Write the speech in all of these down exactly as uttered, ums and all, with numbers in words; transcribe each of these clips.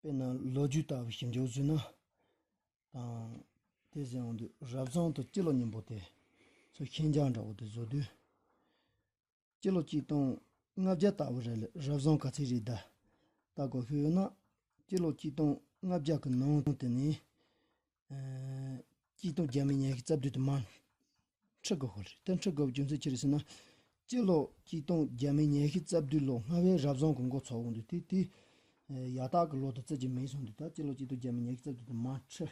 དཔེར་ན་ལོ་རྒྱུས་ལྟ་བུ་ཞིབ་འཇུག་བཟོས་ན་དང་། དེ་ཟེར་འོང་དུས་རབ་བྱུང་དང་སྤྱི་ལོ་གཉིས་པོ་དེ་ཚོ་ཤན་སྦྱར་འདྲ་བོ་དེ་བཟོ་དུས། སྤྱི་ལོ་གཅིག་སྟོང་ལྔ་བརྒྱ་ལྟ་བུ་རེད་ལ། རབ་བྱུང་ག་ཚོད་རེད་ད་ལྟ་དགོས་ཤེས་ཡོད་ན། སྤྱི་ལོ་གཅིག་སྟོང་ལྔ་བརྒྱ་གི་ནང་དེ་ནས་ཨ་གཅིག་སྟོང་བརྒྱ་མེད་ཉི་ཤུ་རྩ་བདུན་དུ་མར་འཁྲི་དགོས་ཤོག་རེད། དེ་འཁྲི་དགོས་པའི་རྒྱུ་མཚན་ཅི་རེད་ཟེར་ན། སྤྱི་ལོ་གཅིག་སྟོང་བརྒྱ་མེད་ཉི་ཤུ་རྩ་བདུན་ལོ་སྔ་བའི་རབ་བྱུང་གི་འགོ་ཚུགས་འོང་དུས་དེ་དེ་ཡར་ལྟག་གི་ལོ་དེ་བརྩི་རྒྱུ་མེད་སོང་དུས། ད་སྤྱི་ལོ་གཅིག་སྟོང་བརྒྱ་མེད་ཉི་ཤུ་རྩ་བདུན་དུ་མར་འཁྲི།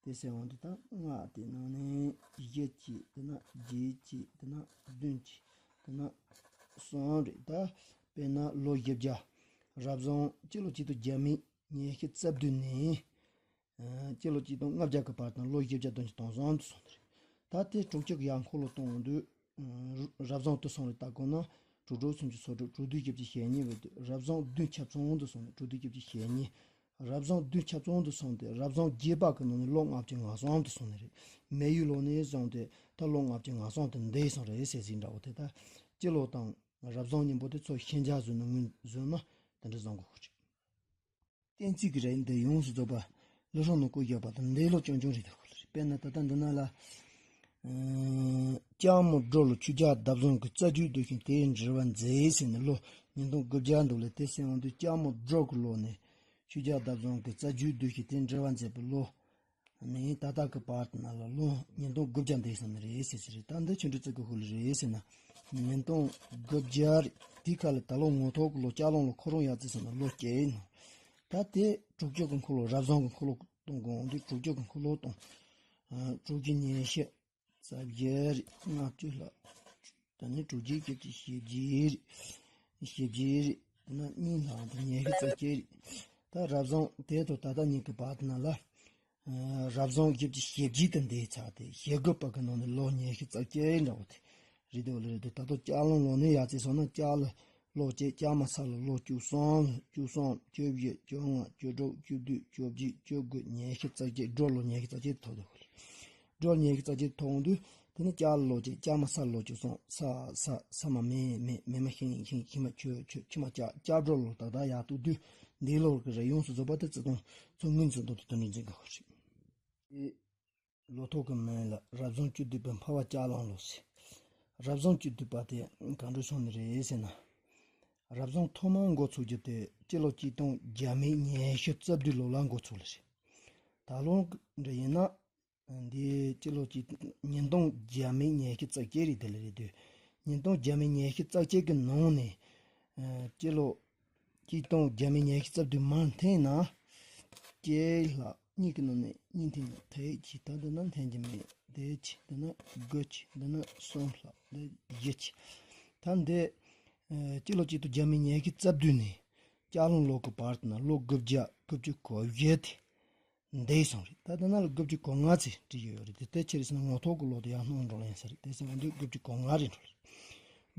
དེ་ཟེར་འོང་དུས་ད་ལྔ་དེ་ནང་ནས་བཞི་གཅིག་དེ་ན་བརྒྱད་གཅིག་དེ་ན་བདུན་གཅིག་དེ་ན་གསུམ་རེད། ད་དཔེར་ན་ལོ་བཞི་བརྒྱ། རབ་བྱུང་སྤྱི་ལོ་གཅིག་སྟོང་བརྒྱ་མེད་ཉི་ཤུ་རྩ་བདུན་ནས་ཨ་སྤྱི་ལོ་གཅིག་སྟོང་ལྔ་བརྒྱ་གི་བར་དང་ལོ་བཞི་བརྒྱ་དོན་གཅིག་དོན་གསུམ་དུ་སོང་དེ་རེད། ད་དེ་དྲུག་ཅུ་གི་ཡར་འཁོར་ལོ་གཏོང་འོང་དུས། རབ་བྱུང་དུ་སོང་རེད། ལྟ་དགོས་ན་དྲུག་དྲུག་སུམ་ཅུ་སོ་དྲུག་དྲུག་བདུན་བཞི་བཅུ་ཞེ་གཉིས་བོད་དུ་རབ་བྱུང་བདུན་ཆ་ཚང་དུ་སོང་ནས་དྲུག་བདུན་བཞི་བཅུ་ཞེ་གཉིས། རབ་བྱུང་བདུན་ཆ་ཚང་དུ་སོང་སྟེ་རབ་བྱུང་བརྒྱད་པ་གི་ནང་ནས་ལོ་ལྔ་བཅུ་ང་གསུམ་དུ་སོང་ནས་རེད། མེ་ཡོས་ལོ་ནས་བཟུང་སྟེ་ད་ལོ་ལྔ་བཅུ་ང་གསུམ་དུ་འདས་སོང་རེད་ཟེར་ཟིན་འདྲ་བོ་དེ། ད་སྤྱི་ལོ་དང་རབ་བྱུང་གཉིས་པོ་དེ་ཚོ་ཤན་སྦྱར་བཟོས་ན་ངོས་བཟོས་ན་དེ་འདྲ་བཟང་གི་ཁུལ་རེད། གཏན་ཚིགས་ཀྱི་རིགས་འདི་ཡོངས་སུ་རྫོགས་པ་ལུགས་སྲོལ་ནང་བཀོད་བཞག་པ་དང་འདས་ལོ་རྐྱང་རྐྱང་རེད་དེ་ཁུལ་རེད། དཔེར་ན་ད་ལྟ་འདི་ན་ལ། ཨ་ལྕགས་མོ་སྦྲུལ་ལོ་ཆོས་རྒྱལ་ཟླ་བཟང་གི་རྩ་རྒྱུད་བསྡུས་ཤིང་དེའི་འགྲེལ་པ་མཛད་ཟེར་ནས་ལོ་ཉིས་སྟོང་དགུ་བརྒྱ་འདུག་ལ། དེ་ཟེར་འོང་དུས་ལྕགས་མོ་སྦྲུལ་གྱི་ལོ་ནས་ཆོས་རྒྱལ་ཟླ་བཟང་གི་རྩ་རྒྱུད་བསྡུས་ཤིང་དེའི་འགྲེལ་པ་མཛད་པའི་ལོ་ནས་ད་ལྟ་གི་བར་དུ་ན་ལ་ལོ་ཉིས་སྟོང་དགུ་བརྒྱ་འདས་སོང་ནི་རེད་ཟེར་ཟེར་རེད། ད་འདི་ཆོས་འབྲེལ་རྩ་རྒྱུད་ཁུལ་རེད་ཟེར་ན། ཉིས་སྟོང་དགུ་བརྒྱ་རེད། དེའི་ཁ་ལ་ད་ལོ་ངོ་ཐོག་གི་ལོ་ལྕགས་གླང་ལོ་ཁོ་རང་ཡར་བརྩིས་སོང་ན་ལོ་བརྒྱད་ཡིན་ནོ། ད་དེ་དྲུག་ཅུ་གི་འཁོར་ལོ་རབ་བྱུང་གི་འཁོར་ལོ་གཏོང་དགོས་འོང་དུས་དྲུག་ཅུ་གི་འཁོར་ལོ་གཏོང་། ཨ་དྲུག་ཅུ་ཉི་ཤུ། རྩ་བརྒྱད་རེད། ལྔ་བཅུ་ལྷག་ད་ནི་དྲུག་ཅུ་བརྒྱད་ཅུ་ཞེ་བརྒྱད་རེད། ཞེ་བརྒྱད་རེད། དེ་ན་གཉིས་ལྷག་དང་ཉི་ཤུ་རྩ་བརྒྱད་རེད། ད་རབ་བྱུང་དེ་དང་ད་ལྟ་གཉིས་ཀྱི་བར་དུ་ན་ལ། ཨ་རབ་བྱུང་བཞི་བཅུ་ཞེ་བརྒྱད་དུ་འདས་ཚར་ཏེ་ཞེ་དགུ་པ་གི་ནང་ནས་ལོ་ཉི་ཤུ་རྩ་བརྒྱད་འདྲ་བོ་དེ་རེད་དོ་ལེ་རེད་དོ། ད་ལྟ་ལྕགས་གླང་ལོ་ནས་ཡར་བརྩིས་སོང་ན་ལྕགས་ལ་ལོ་གཅིག་ལྕགས་མ་ས་ལ་ལོ་བཅུ་གསུམ་བཅུ་གསུམ་བཅུ་བཞི་བཅོ་ལྔ་བཅུ་དྲུག་བཅུ་བདུན་བཅོ་བརྒྱད་བཅུ་དགུ་ཉི་ཤུ་རྩ་བརྒྱད་སྦྲུལ་ལོ་ཉི་ཤུ་རྩ་བརྒྱད་ཐོབ་འདུག་ལེ། སྦྲུལ་ཉི་ཤུ་རྩ་བརྒྱད་ཐོབ་འོང་དུས་དེ་ནི་ལྕགས་ལོ་གཅིག་ལྕགས་མ་ས་ལོ་བཅུ་གསུམ་ས་ས་ས་མ་མེ་མེ་མེ་མ་ཤིང་ཤིང་ཤིང་མ་ཆུ་ཆུ་ཆུ་མ་ལྕགས་ལྕགས་སྦྲུལ་ལོ་ད་ལྟ་ཡར་གཏུག་དུས་འདས་ལོ་གི་རེ་ཡོངས་སུ་རྫོགས་པ་དེ་བརྩི་སྟངས་ཚོ་སྔོན་ཚུད་མདོ་དེ་དོན་འགྲེལ་འཛིན་དགོས་ཤིང་། ལོ་ཐོ་གི་མིང་ལ་རབ་བྱུང་བཅུ་བདུན་པའི་འཕགས་པ་ལྕགས་གླང་ལོ་ཟེར། རབ་བྱུང་བཅུ་བདུན་པ་དེ་གང་འདྲ་བྱུང་ནི་རེད་ཟེར་ན། རབ་བྱུང་ཐོག་མར་འགོ་ཚུགས་རྒྱུ་དེ་སྤྱི་ལོ་གཅིག་སྟོང་བརྒྱ་མེད་ཉི་ཤུ་རྩ་བདུན་ལོ་ལ་འགོ་ཚུགས་ལེ་རེད། ད་ལོ་འདྲ་ཡིན་ན། འདི་སྤྱི་ལོ་གཅིག་ཉིས་སྟོང་བརྒྱ་མེད་ཉི་ཤུ་རྩ་བརྒྱད་རེད་དེ་ལ་རེད་དུས། ཉིས་སྟོང་བརྒྱ་མེད་ཉི་ཤུ་རྩ་བརྒྱད་ཀྱི་ནང་ནས་སྤྱི་ལོ་གཅིག་སྟོང་བརྒྱ་མེད་ཉི་ཤུ་རྩ་བདུན་མར་འཐེན་ན། བརྒྱད་ལྷག་གཉིས་ཀྱི་ནང་ནས་གཉིས་འཐེན་ན་དེ་གཅིག་ད་འདི་ན་འཐེན་གྱི་མེད་དེ་གཅིག་འདི་ན་དགུ་གཅིག་འདི་ན་གསུམ་ལྷག་འདི་བཞི་གཅིག་ད་འདི་སྤྱི་ལོ་གཅིག་སྟོང་བརྒྱ་མེད་ཉི་ཤུ་རྩ་བདུན་ནས་ལྕགས་གླང་ལོ་གི་བར་དུ་ན་ལོ་དགུ་བརྒྱ་དགུ་བཅུ་གོ་བརྒྱད་དེ། འདས་སོང་རེད། ད་ལྟ་ན་ལ་དགུ་བཅུ་གོ་ལྔ་ཚེ་བྲིས་ཡོད་རེད་དེ། དེ་ཕྱིར་ཟེར་ན་ངོ་ཐོག་གི་ལོ་དེ་ཡང་སྣང་འགྲོ་ལ་ཡིན་ས་རེད། དེ་ཟེར་ན་འདི་དགུ་བཅུ་གོ་ལྔ་རེད་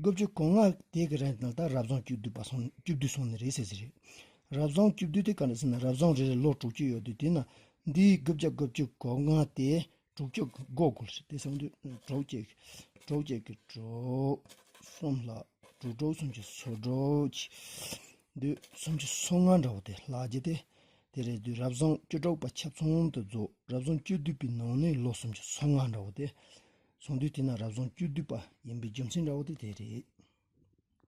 འགྲོ་ལ། དགུ་བཅུ་གོ་ལྔ་དེ་གི་རིང་ན་ད་རབ་བྱུང་བཅུ་བདུན་པ་སོང་བཅུ་བདུན་སོང་ནི་རེད་ཟེར་ཟེར་རེད། རབ་བྱུང་བཅུ་བདུན་དེ་ག་རེ་ཟེར་ན་རབ་བྱུང་རེ་རེ་ལོ་དྲུག་ཅུ་ཡོད་དུས་དེ་ན་འདིའི་དགུ་བརྒྱ་དགུ་བཅུ་གོ་ལྔ་དེ་དྲུག་ཅུ་གོ་དགུ་རེད། དེ་སོང་དུས་དྲུག་གཅིག་དྲུག་གཅིག་གི་དྲུག་གསུམ་ལ་དྲུག་དྲུག་སུམ་ཅུ་སོ་དྲུག་གཅིག་འདུག་སུམ་ཅུ་སོ་ལྔ་འདྲ་བོ་དེ་ལྷག་རྒྱུ་དེ། དེ་རེད་དུས་རབ་བྱུང་བཅུ་དྲུག་པ་ཆ་ཚང་དུ་རྫོགས། རབ་བྱུང་བཅུ་བདུན་པའི་ནང་ནས་ལོ་སུམ་ཅུ་སོ་ལྔ་འདྲ་བོ་དེ། སོང་དུས་དེ་ན་རབ་བྱུང་བཅུ་བདུན་པ་ཡིན་པའི་རྒྱུ་མཚན་འདྲ་བོ་དེ་དེ་རེད།